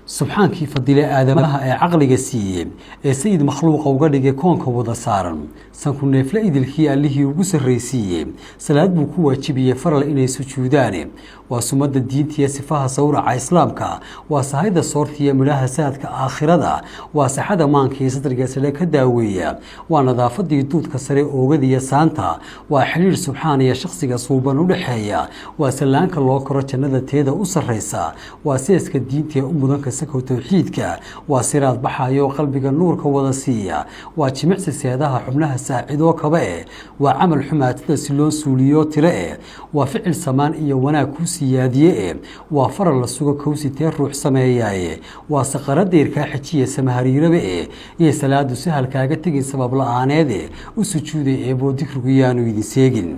Subxaankii fadile aadamaha ee caqliga siiyey, ee sayid makhluuqa uga dhigay koonka wada saaran, sanku neefle idilkii Allihii ugu sarraysiiyey, salaad buu ku waajibiyey faral inay sujuudaane. Waa sumadda diintiiyo sifaha sawraca Islaamka, waa sahayda soortiiyo midhaha saadka aakhirada, waa saxada maanka iyo sadriga sare ka daaweeya, waa nadaafadii duudka sare oogadiyo saanta, waa xidhiir Subxaan iyo shakhsiga suuban u dhexeeya, waa sallaanka loo koro jannada teeda u sarraysa, waa seeska diinta ee u mudanka sakow towxiidka, waa siraad baxayo qalbiga nuurka wada siiya, waa jimicsi seedaha xubnaha saacidoo kaba eh, waa camal xumaatada si loo suuliyo tire eh, waa ficil samaan iyo wanaag kuu siyaadiye eh, waa faral la sugo kowsi tee ruux sameeyaaye, waa saqara deyrkaa xejiya samahariiraba eh. Yay salaadu sahalkaaga tegin sabab la-aaneede, u sujuuday Eeboo, dikrigu yaanu idin seegin.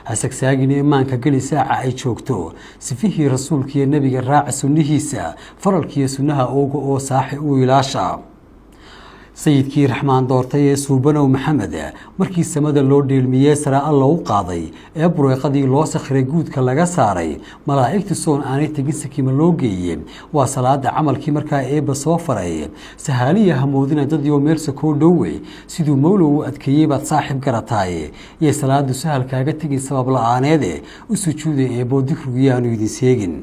Hasagsaagin imaanka geli saaca ay joogto, sifihii Rasuulkiiyo Nebiga raaca, sunnihiisa faralkiiyo sunnaha ooga oo saaxi u ilaasha. Sayidkii Raxmaan doortay ee suubanow Maxamed, markii samada loo dheelmiyey, sare Alla u qaaday, ee bureeqadii loo sakhiray guudka laga saaray, malaa'igtu soon aanay tegin sakima loo geeyey, waa salaada camalkii markaa Eebba soo faray. Sahaaliya hamoodina dadioo meel sakoo dhowe, siduu Mowlow u adkeeyey baad saaxib garataaye. Yay salaadu sahalkaaga tegin sabab la-aaneede, u sujuuday Eeboo, dikrigu yaanu idin seegin.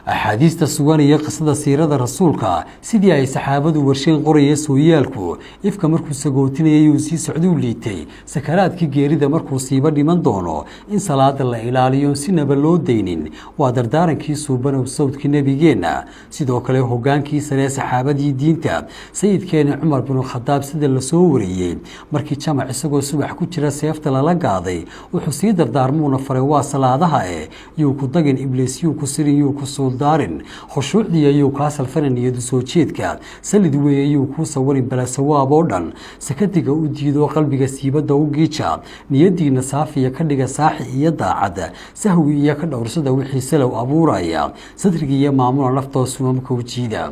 Axaadiista sugan iyo qisada siirada Rasuulka sidii ay saxaabadu warsheen qoraya sooyaalku, ifka markuu sagootinayay uu sii socduu liitay, sakaraadkii geerida markuu siiba dhiman doono, in salaada la ilaaliyo sinaba loo daynin waa dardaarankii suubanow, sawdkii Nebigeenna. Sidoo kale hogaankii saree saxaabadii diinta, sayidkeena Cumar binu Khadaab, sida lasoo wariyey, markii jamac isagoo subax ku jira seefta lala gaaday, wuxuu sii dardaarmuuna faray waa salaadaha e. Yuu ku dagin Ibliis, yuu ku sirin, yuu ku suuldaarin khushuucdii, ayuu kaa salfanan niyadu soo jeedka, salid weeye ayuu kuu sawarin balasawaab oo dhan. Sakadiga u diidoo qalbiga siibadda u giija, niyadiina saafiya ka dhiga saaxi iyo daacad, sahwi iyo ka dhowrsada wixii salow abuuraya, sadriga iyo maamula naftoo sumamka u jiida.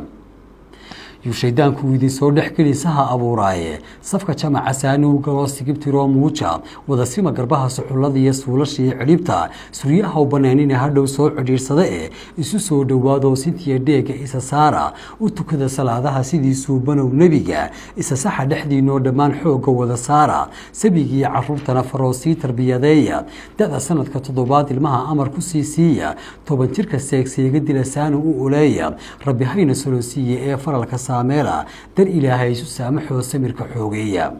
Yuu shayddaanku idin soo dhex gelin saha abuuraaye, safka jamaca saani u galoo sigibtiroo muuja, wadasima garbaha, suxullada iyo suulasha iyo cidhibta, suryahaw banaanina hadhow soo cidhiirsada e. Isu soo dhowaadoo sintiya dheega isa saara, u tukada salaadaha sidii suubanow Nebiga, isa saxa dhexdiinoo dhammaan xoogga wada saara, sabigiiyo caruurtana faroo sii tarbiyadeeya. Da-da sanadka 7aad ilmaha amar ku sii siiya, 10 jirka seegseega dila saani u uleeya. Rabbi hayna solosiiye ee faralka saameela, dar Ilaahay isu saamaxoo samirka xoogeeya.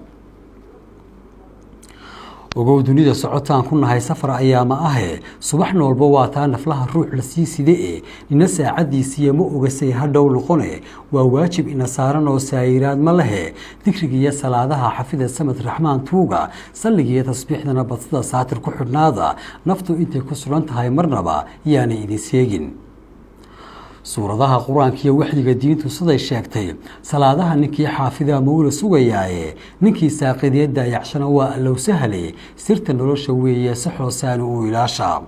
Ogow dunida socotaan ku nahay safar ayaama ahe, subax noolba waa taa naflaha ruux la sii side e, nina saacaddiisiiya ma ogasay hadhow noqone. Waa waajib ina saaran oo saayiraad ma lehe, dikrigiiyo salaadaha xafida, samad Raxmaan tuuga, salligiiyo tasbiixdana badsada, saatir ku xidhnaada. Naftu intay ku sugan tahay marnaba yaanay idin seegin. Suuradaha Qur-aanka iyo waxyiga diintu siday sheegtay, salaadaha ninkii xaafidaa Mowla sugayaaye, ninkii saaqidee daayacshana waa Allow sahle. Sirta nolosha weeye saxoosaani uu ilaasha.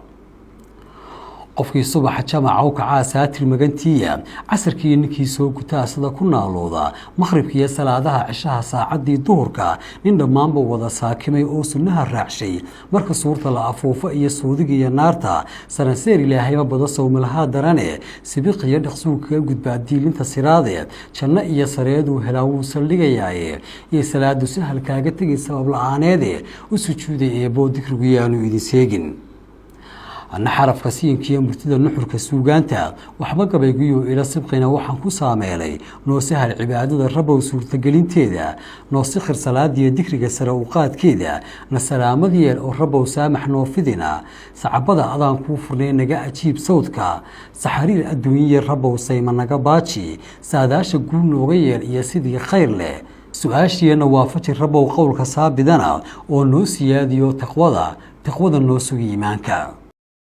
Qofkii subaxa jamaca u kacaa saatir magantiiya, casarkiiyo ninkii soo gutaa sida ku naalooda, maqhribkiiyo salaadaha cishaha, saacaddii duhurka nin dhammaanba wada saakimay oo sunnaha raacshay, marka suurta la afuufo iyo suudiga iyo naarta saranseer Ilaahayba bada sawmalahaa darane, sibiqiyo dhaqsuu kaga gudbaa diilinta siraade, janno iyo sareeduu helaa wuu saldhigayaaye. Iyo salaadu sahalkaaga tegin sabab la-aaneede, u sujuuday Eeboo, dikrigu yaanu idin seegin. Anna xarafka siinkiiyo murtida nuxurka suugaanta waxba gabaygiyo ila sibqina, waxaan ku saameelay: noo sahal cibaadada Rabow suurtagelinteeda, noo sikhir salaadiyo dikriga sare u qaadkeeda, na salaamad yeel oo Rabow saamax noo fidina, sacabada adaan kuu furnay naga ajiib sawdka, saxariir adduunyiya Rabow sayma naga baaji, saadaasha guul nooga yeel iyo sidii khayr leh, su-aashiina waafaji Rabow, qowlka saabidana oo noo siyaadiyo taqwada, taqwada noo sugi iimaanka.